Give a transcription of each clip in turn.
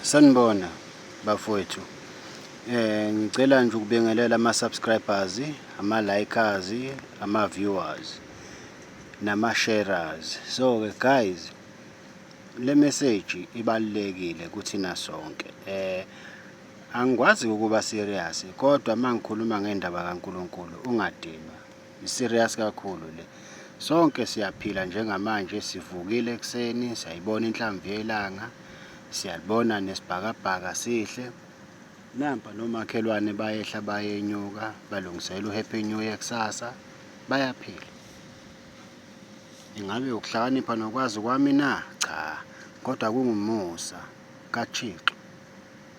Sanibona bafowethu. Ngicela nje ukubingelela ama subscribers, ama likers, ama viewers nama sharers. So ke guys, le message ibalulekile kuthina sonke. Angikwazi ukuba serious kodwa mangikhuluma ngendaba kaNkulunkulu ungadinwa. I-serious kakhulu le. Sonke siyaphila njengamanje, sivukile ekuseni, siyayibona inhlamvu yelanga, siyalibona nesibhakabhaka sihle. Nampa nomakhelwane bayehla bayenyuka, balungisela u-Happy New Year kusasa, bayaphila. Ingabe ukuhlakanipha nokwazi kwami na? Cha, kodwa kungumusa kaThixo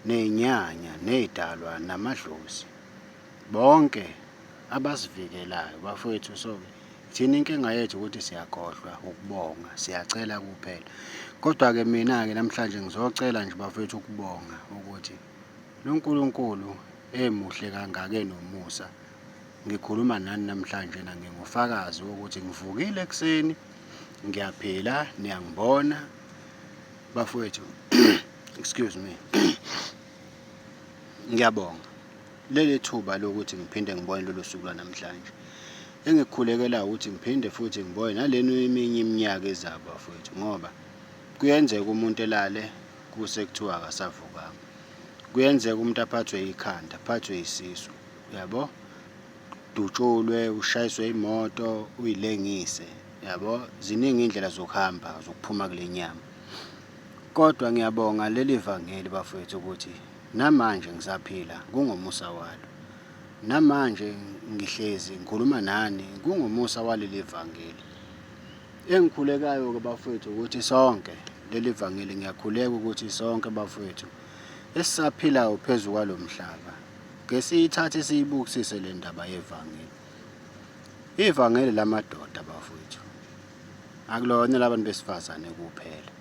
ney'nyanya ney'dalwa namadlozi. Bonke abasivikelayo bafowethu. So-ke thina inkinga yethu ukuthi siyakhohlwa ukubonga, siyacela kuphela. Kodwa-ke mina-ke namhlanje ngizocela nje bafowethu ukubonga ukuthi lo Nkulunkulu emuhle kangaka enomusa, ngikhuluma nani namhlanje na ngingufakazi wokuthi ngivukile ekuseni, ngiyaphila, niyangibona bafowethu. Excuse me. Ngiyabonga leli thuba lokuthi ngiphinde ngibone lolu suku lwanamhlanje. Engikukhulekela ukuthi ngiphinde futhi ngibone nalena eminye iminyaka ezayo bafowethu, ngoba kuyenzeka umuntu elale kuse kuthiwa akasavukanga. Kuyenzeka umuntu aphathwe ikhanda, aphathwe isisu, uyabo? Dutshulwe, ushayiswe imoto, uyilengise, yabo? Ziningi iy'ndlela zokuhamba zokuphuma kule nyama. Kodwa ngiyabonga leli vangeli bafowethu ukuthi namanje ngisaphila kungomusa walo. Namanje ngihlezi ngikhuluma nani kungomusa waleli vangeli. Engikhulekayo-ke bafowethu ukuthi sonke leli vangeli, ngiyakhuleka ukuthi sonke bafowethu esisaphilayo phezu kwalo mhlaba ke siyithathe siyibukisise le ndaba yevangeli. Ivangeli lamadoda bafowethu, akulona labantu besifazane kuphela.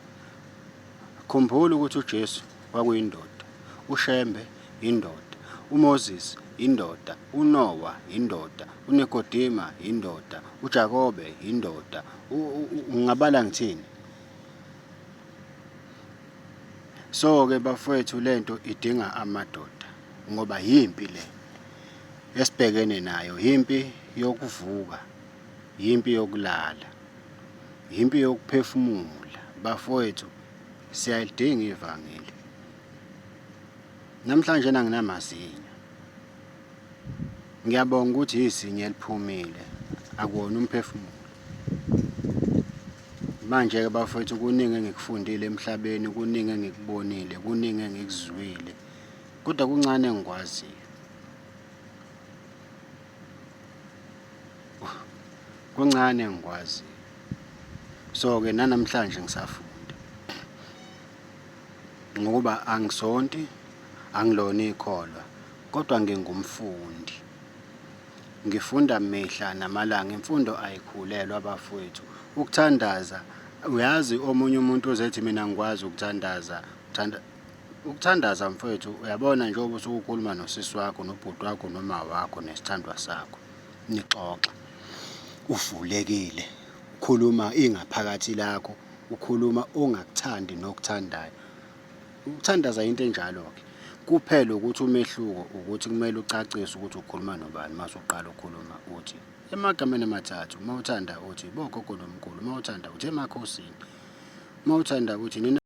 Khumbula ukuthi uJesu kwakuyindoda, uShembe indoda, uMoses indoda, uNowa indoda, uNikodima indoda, uJakobe indoda, ngingabala ngithini? So-ke bafowethu lento idinga amadoda ngoba yimpi le esibhekene nayo, yimpi yokuvuka, yimpi yokulala, yimpi yokuphefumula. Bafowethu siyalidinga ivangeli. Namhlanje nanginamazinyo. Ngiyabonga ukuthi izinyo eliphumile akuwona umphefumulo. Manje-ke bafowethu kuningi engikufundile emhlabeni, kuningi engikubonile, kuningi engikuzwile, kodwa kuncane engikwaziyo. Kuncane engikwaziyo. So-ke nanamhlanje ngisafunda ngokuba angisonti, angilona ikholwa, kodwa ngingumfundi. Ngifunda mihla namalanga, imfundo ayikhulelwa bafowethu. Ukuthandaza, uyazi omunye umuntu ozethi mina ngikwazi ukuthandaza, uthanda ukuthandaza mfowethu, uyabona njengoba usuke ukhuluma nosisi wakho nobhuti wakho noma wakho nesithandwa sakho, nixoxa uvulekile, ukhuluma ingaphakathi lakho, ukhuluma ongakuthandi nokuthandayo. Ukuthandaza into enjalo-ke. Kuphela ukuthi umehluko ukuthi kumele ucacise ukuthi ukhuluma nobani uma usuqala ukukhuluma, uthi emagameni amathathu, uma uthanda uthi bogogo nomkhulu, uma uthanda uthi emakhosini, uma uthanda uthi nina.